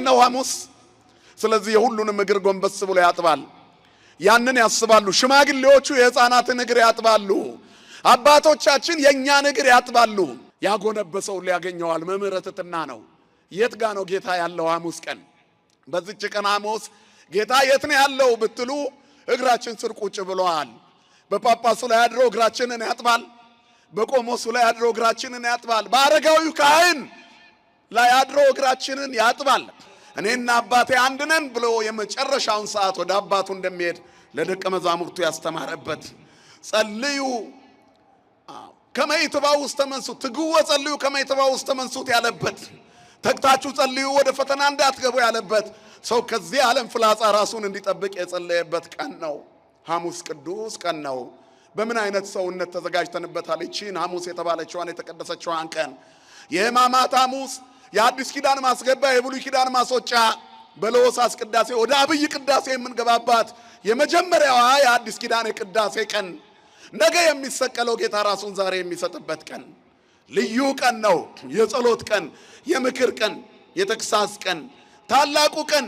ነው ሐሙስ። ስለዚህ የሁሉንም እግር ጎንበስ ብሎ ያጥባል። ያንን ያስባሉ። ሽማግሌዎቹ የሕፃናትን እግር ያጥባሉ። አባቶቻችን የእኛን እግር ያጥባሉ። ያጎነበሰው ሊያገኘዋል። መምህረ ትሕትና ነው። የት ጋ ነው ጌታ ያለው ሐሙስ ቀን? በዚች ቀን ሐሙስ ጌታ የት ነው ያለው ብትሉ እግራችን ስር ቁጭ ብለዋል። በጳጳሱ ላይ አድሮ እግራችንን ያጥባል። በቆሞሱ ላይ አድሮ እግራችንን ያጥባል። በአረጋዊው ካህን ላይ አድሮ እግራችንን ያጥባል። እኔና አባቴ አንድ ነን ብሎ የመጨረሻውን ሰዓት ወደ አባቱ እንደሚሄድ ለደቀ መዛሙርቱ ያስተማረበት፣ ጸልዩ ከመ ኢትባኡ ውስተ መንሱት፣ ትግወ ጸልዩ ከመ ኢትባኡ ውስተ መንሱት ያለበት፣ ተግታችሁ ጸልዩ ወደ ፈተና እንዳትገቡ ያለበት፣ ሰው ከዚህ ዓለም ፍላጻ ራሱን እንዲጠብቅ የጸለየበት ቀን ነው። ሐሙስ ቅዱስ ቀን ነው። በምን አይነት ሰውነት ተዘጋጅተንበታል? ይቺን ሐሙስ የተባለችዋን የተቀደሰችዋን ቀን፣ የሕማማት ሐሙስ፣ የአዲስ ኪዳን ማስገቢያ፣ የብሉይ ኪዳን ማስወጫ፣ በለሆሳስ ቅዳሴ ወደ አብይ ቅዳሴ የምንገባባት የመጀመሪያዋ የአዲስ ኪዳን የቅዳሴ ቀን፣ ነገ የሚሰቀለው ጌታ ራሱን ዛሬ የሚሰጥበት ቀን ልዩ ቀን ነው። የጸሎት ቀን፣ የምክር ቀን፣ የተግሳጽ ቀን፣ ታላቁ ቀን።